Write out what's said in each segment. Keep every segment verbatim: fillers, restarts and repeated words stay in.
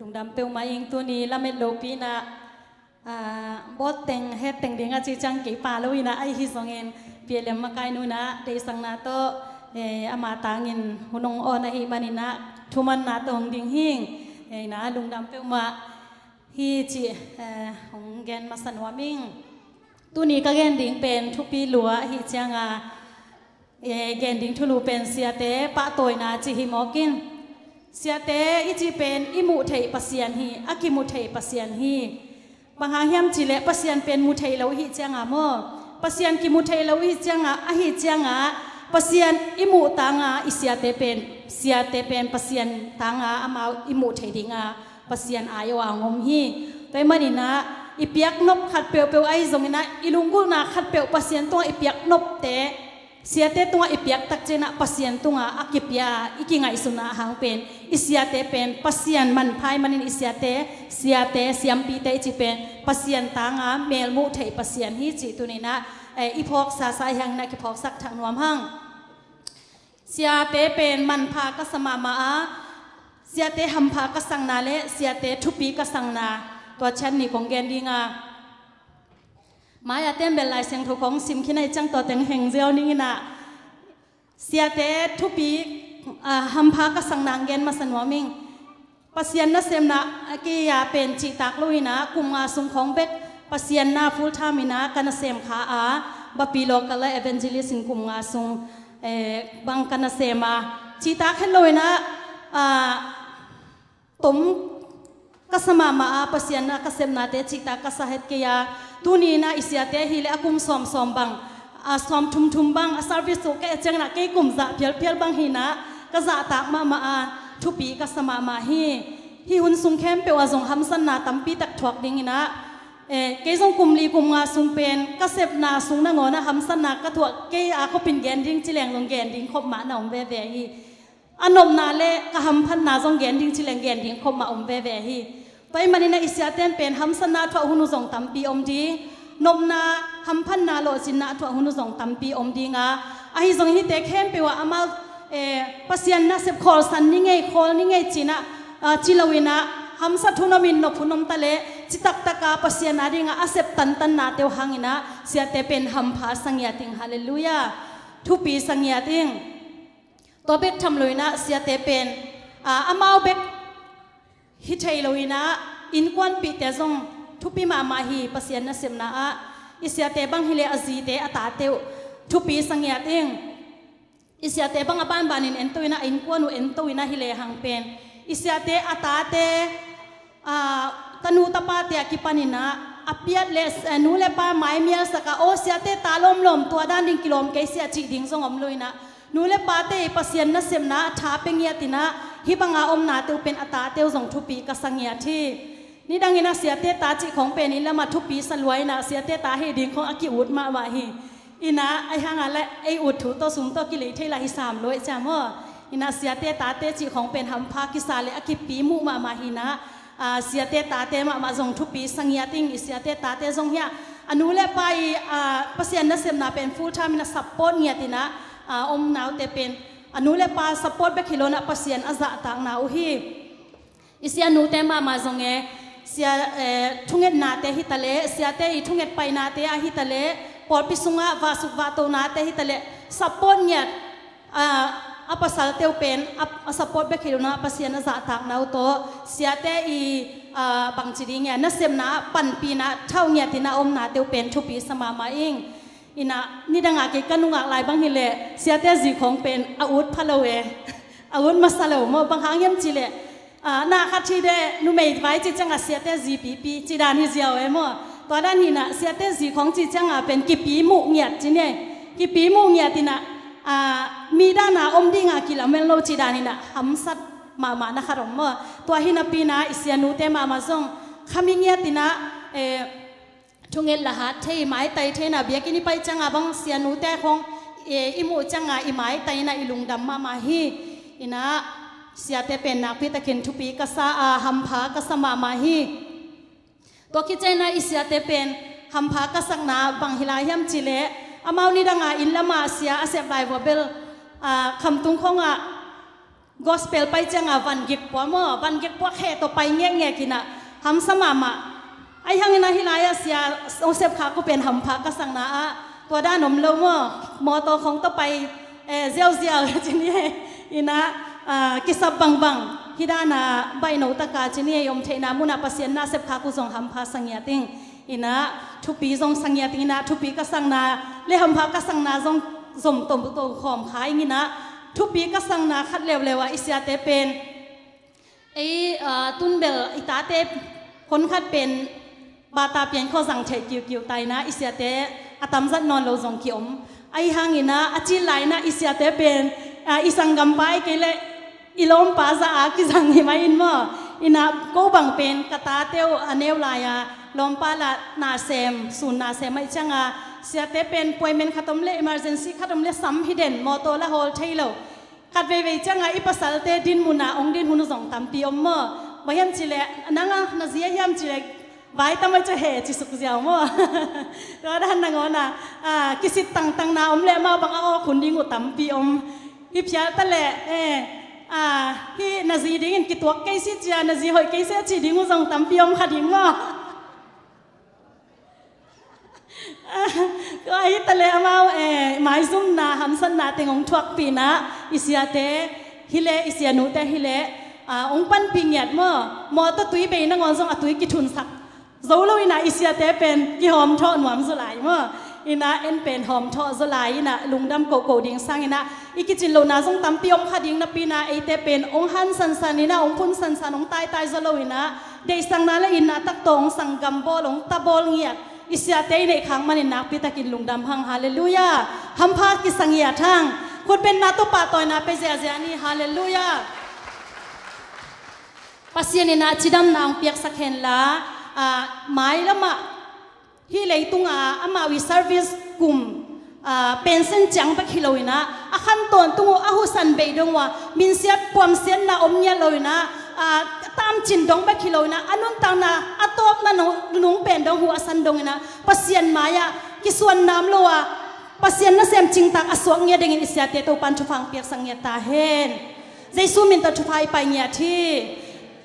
Lungdam peuhmah ing. Tuni lamet lopi inah, ah, bawt teng het teng ding a ci ciang kei pha lo inah, ahi zongin P L M makai nu inah deihsakna tawh, eh, ama tangin hun hong awn ahih man inah thumanna tawh hong ding hi ing. Eh, inah lungdam peuhmah hi cih, eh, hong gen masa nuam ing. Tuni ka gen ding pen thupi lua ahih cianga, eh, gen ding thulu pen siate pahtawina cih hi mawk in. Siate i cih pen i muh theih Pasian hi, a kimu thei Pasian hi. Bang hang hiam cih leh Pasian pen mu thei lo ahih cianga maw, Pasian kimu thei lo ahih cianga, ahih cianga Pasian i muh tanga i siate pen, siate pen Pasian tanga amau i muh thei dinga Pasian ai-awh a hong om hi. Tua ahih man inah i piaknop khat peuhpeuh ahi zong inah, i lunggulhna khat peuh Pasian tungah i piaknopte, siate tungah i piak tak ciangah Pasian tungah a kipia i kingaihsunna hang pen, i siate pen Pasian manpha ahih manin i siate, siate, siampite i cih pen Pasian tanga melmuh theih Pasian hi cih tuni inah, eh, i phawksa sa ahih hang inah kiphawksak thak nuam hang. Siate pen manpha ka sa mahmah a, siate hampha ka sakna le siate thupi ka sakna, tua ciang nih kong gen ding a. Mai-ah tembel Lai Siangtho kong sim khin ahih ciang tua teng heng ziau ning inah, siate thupi, ah, hampha ka sakna hong gen masa nuam ing. Pasian nasepna, ah, kei a pen cihtak lo inah kum nga sung khawng bek Pasian na full time inah ka nasem kha a, Bapi local ah evangelist in kum nga sung, eh, bang ka nasem a, cihtak het lo inah, ah, tom ka sa mahmah a, Pasian na ka sepnate cihtak ka sa het kei a. Tuni inah i siate ahih leh a kum sawmsawm bang, a sawmthumthum bang a service uh ka et ciang inah kei kum zah phialphial bang hi inah ka zahtak mahmah a, thupi ka sa mahmah hi. Hih hun sung khempeuh ah zong hamsatna tampi tak thuak ding inah, eh, kei zong kum li kum nga sung pen ka sepna sung nangawn ah hamsatna ka thuak, kei a khopin gen ding ci leng zong gen ding khop mah na om veve hi. A nopna le ka hamphatna zong gen ding ci leng gen ding khop mah om veve hi. Tua ahih man inah i siate in pen hamsatna a thuak hun uh zong tampi om ding, nopna, hamphatna, lawhcinna a thuak hun uh zong tampi om ding a, ahi zong hihte khempeuh ah amau, eh, Pasian nasep khawlsan ni ngei, khawl ni ngei ci inah, ah, ci lo inah, hamsat hun om in nop hun om ta leh citak taka Pasian a dingah a sep tantannate uh hang inah siate pen hampha sa ngiat ing. Halleluiah. Thupi sa ngiat ing. Tua bek tham lo inah siate pen, ah, amau bek hi thei lo inah innkuanpihte zong thupi mahmah hi. Pasian nasepna ah i siate bang hi leh a zite a tate uh thupi sa ngiat ing. I siate bang a banbanin ento inah, a innkuan uh ento inah hi lehang pen, i siate a tate, ah, tanu tapate a kipan inah a piat le, eh, nu le pa maimialsak a, aw siate ta lawmlawm, tua dan ding kilawm kei sia cih ding zong om lo inah, nu le pate i Pasian nasepna a tha pia ngiat inah hih banga omnate uh pen a tate uh zong thupi ka sa ngiat hi. Nidang inah siate ta cih khawng pen inn lamah thupi sa lua inah siate ta hi ding khawng a ki-ut mahmah hi. Inah ahi hanga le ei ut thu tawh sum tawh kilei thei lah hi sam lua i ciam aw. Inah siate tate cih khawng pen hampha kisa le a kipi muh mahmah hi inah, ah, siate tate mahmah zong thupi sa ngiat ing. I siate tate zong hiah a nu le pa i, ah, Pasian nasepna pen full time inah support ngiat inah, ah, omna uhte pen a nu le pa support bek hi lo inah Pasian a zahtakna uh hi. I sianute mahmah zong e, sia, eh, thungetnate hi ta leh, siate i thunget painate ahi ta leh, pawlpi sungah vahsuk vahtonate hi ta leh, support ngiat, ah, a pasalte uh pen a, a support bek hi lo inah Pasian a zahtakna uh tawh siate i, ah, bangci ding e, nasepna ah panpihna ah thau ngiat inah omnate uh pen thupi sa mahmah ing. Inah nidang a kei ka nungak lai bang hi leh siate zi khawng pen a ut pha lo e. A ut masa lo maw, bang hang hiam cih leh, ah, na khat hi deh numei vai cih ciangah siate zi pipi cih dan hi ziau e maw. Tua dan hi inah siate zi khawng cih ciangah pen kipi muh ngiat ci ni. Kipi muh ngiat inah, ah, mi dana om dinga kilamen lo cih dan hi inah hamsat mahmah na khat om maw. Tua hi napi inah i sianute mahmah zong khami ngiat inah, eh, thunget lahat thei, maitai thei inah biakinn i pai ciangah bang sianute khawng, eh, i muh ciangah i maitai inah i lungdam mahmah hi. Inah siate pen nakpi takin thupi ka sa a, hampha ka sa mahmah hi. Tua khit ciang inah i siate pen hampha ka sakna bang hi lai hiam cih leh, amau nidang a inn lamah sia a sep lai vua bel, ah, khamtung khawngah gospel pai cianga van gik pua maw, van gik pua khe tawh pai ngekngek inah hamsa mahmah. Ahi hangin ah hih lai-ah Sia Joseph Khaku pen hampha ka sakna ah tua dan om lo maw, mawtaw khong tawh pai, eh, ziauziau ci ni ei. Inah, ah, kisap bangbang hih dana baihno taka ci ni ei, om theihna munah Pasian nasep Khaku zong hampha sa ngiat ing. Inah thupi zong sa ngiat ing inah, thupi ka sakna le hampha ka sakna zong zom tomto khawm kha ing inah, thupi ka sakna khat leuleu ah i siate pen ei, ah, tunbel i tate hon khat pen bata pian khawh zang theih kiukiu ta inah, i siate a tamzat nawn lo zong kiom. Ahi hangin ah a cil lai inah i siate pen, ah, i sanggampa ei kei leh i lawmpa zah a kizang hi mah in maw. Inah ko bang pen ka tate uh a neu lai-a lawmpa la nasem, sun nasem ahih cianga siate pen puaimen khat om leh, emergency khat om leh sam hi den, mawtaw la hawl thei lo. Khat veivei cianga i pasalte din muna ong din hun uh zong tampi om maw. Bang hiam cileh, nanga na zi a hiam cileh, vai tam a ci he ci suk ziau maw. Tua dan nangawn a, ah, kisit tangtangna om leh amau bang a awk hun ding uh tampi om. Hih phial ta leh, eh, ah, hih na zi dingin kituak kei si cia, na zi hoih kei si a ci ding uh zong tampi om kha ding maw. Tua hi ta leh amau, eh, maizumna, hamsatna teng hong thuakpih inah, i siate hi leh, i sianute hi leh, ah, hong panpih ngiat maw. Mawtaw tui bei nangawn zong a tui kithunsak zo lo inah, i siate pen kihawmthawh nuam zaw lai maw. Inah en pen hawmthawh zaw lai inah, lungdam kohkoh ding sang inah, i kicin lohna zong tampi om kha ding napi inah, eite pen hong han sansan inah, hong phun sansan, hong taitai zaw lo inah, deihsakna le itna tak tawh hong sanggam bawl, hong ta bawl ngiat i siate i neih khak manin nakpi takin lungdam hang. Halleluiah. Hampha kisa ngiat hang. Khutbetna tawh pahtawina pia ziahziah ni. Halleluiah. Pasian inah cidamna hong piaksak henla, ah, mailamah hih leitunga amau i service kum, ah, pension ciang bek hi lo inah, a khan tawntung uh a husan bei dong uh a, minsiat puamsiatna om ngiat lo inah, ah, tamcin dong bek hi lo inah, a nuntakna a tawpna nung, nung pen dong, huh a san dong inah, Pasian mai-ah kisuan nam lo a, Pasian nasem cingtak a suak ngiat dingin i siate Topan thupha hong piaksak ngiat ta hen. Jesu min tawh thupha i pai ngiat hi.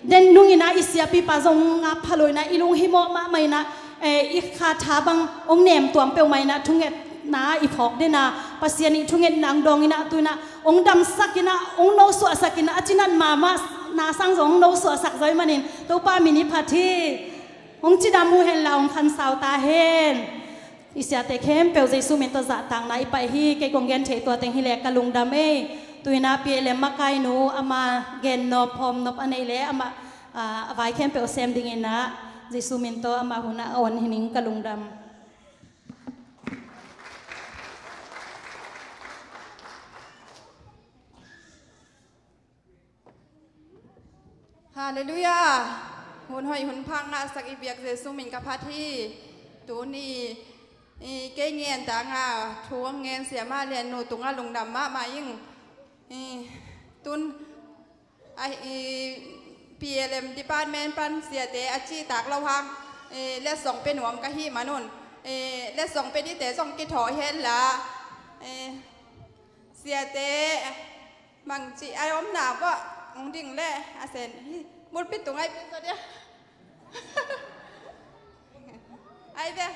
Den nung inah i siapipa zong ngap pha lo inah, i lunghimawh mahmah inah, eh, i kha tha bang hong nem tuam peuhmah inah, thungetna i phawk den a, Pasian i thungetna hong dawng inah, tu inah hong damsak inah, hong nosuahsak inah, a cinat mahmah na sang zong hong nosuahsak zaw ahih manin Topa min i phat hi. Hong cidam uh henla hong khansau ta hen. I siate khempeuh Jesu min tawh zahtakna i pai hi. Kei kong gen theih tua teng hi leh ka lungdam ei. Tu inah P L M makainu ama gennop hawmnop a neih leh amah, ah, a vai khempeuh sem ding inah Jesu min tawh ama hunah a on hi ning. Ka lungdam. Halleluiah. Hun hoih hun phak ngahsak i biak Jesu min ka phat hi. Tuni, i, kei ngen tanga thu hong ngen Sia Mah Lian nu tungah lungdam mahmah ing. I, tun, a, i, P L M department pan siate a cihtak lo hang, i, letsong pia nuam ka hih manun, i, letsong pia dingte zong kithawh henla, i, siate bangci a omna bawh hong ding leh a sen hi, bulpit tung ai pin zaw dia. Ai ve,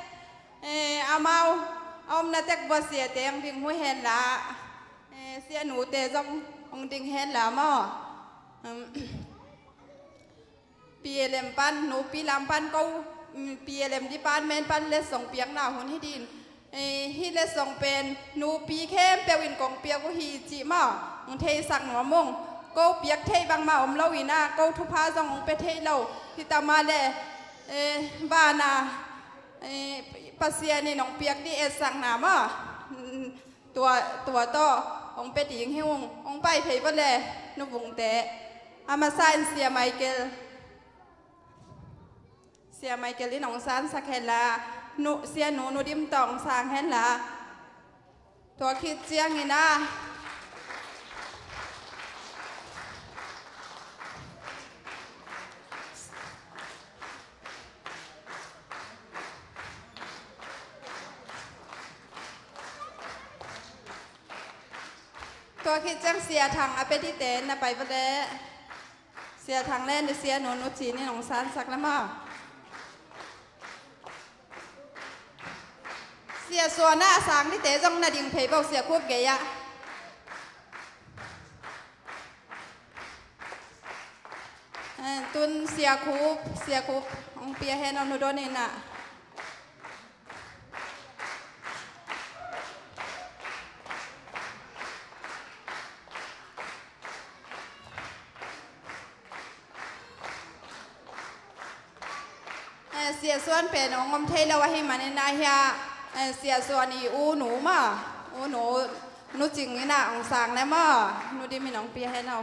eh, amau a omna tek bawh siate hong ding uh henla, eh, sianute zong hong ding henla maw. Um, P L M pan, nupi lam pan ko, mm, P L M department pan letsong piakna hun hi din. Eh, hih letsong pen nupi khempeuh in kong piak uh hi cih maw, hong theisak nuam ung. Ko piak theih bangmah om lo inah, ko thupha zong hong pia theih lo hi ta mah leh, eh, vana, eh, Pasian in hong piak ding etsakna maw, mm, tua, tua tawh hong pia ding hi ung. Hong pai thei vawleh nu Vungte, a masa in Sia Michael, Sia Michael in hong sansak henla, nu, sianu Nu Dim tawh hong sang henla. Tua khit ciangin ah, Tua khit ciang Sia Thang a pia dingte na pai va leh. Sia Thang le ni Sia Nu, Nu Cin in hong sansak le maw. Sia Suan a sang dingte zong na ding phei bo Sia Khup gei ah. Eh, tun Sia Khup, Sia Khup hong pia hen aw, Nu Don in ah. Eh, Sia Suan pen hong om thei lo ahih manin ah hiah, eh, Sia Suan i u nu maw, u nu, Nu Cing in ah hong sang le maw, Nu Dim in hong pia hen aw.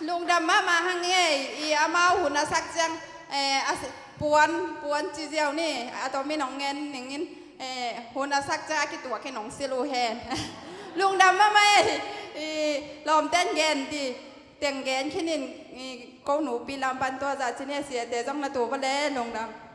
Lungdam mahmah hang ei, i amau hun a sak ciang, eh, a si-, puan, puan ci ziau ni, a tom in hong ngen ning in, eh, hun a sak ciang a kituak in hong silh uh hen. Lungdam mahmah ei, i lawmten gen di, teng gen khin in, i ko nupi lam pan tua zah ci ni a, Siate zong na tu va le, lungdam.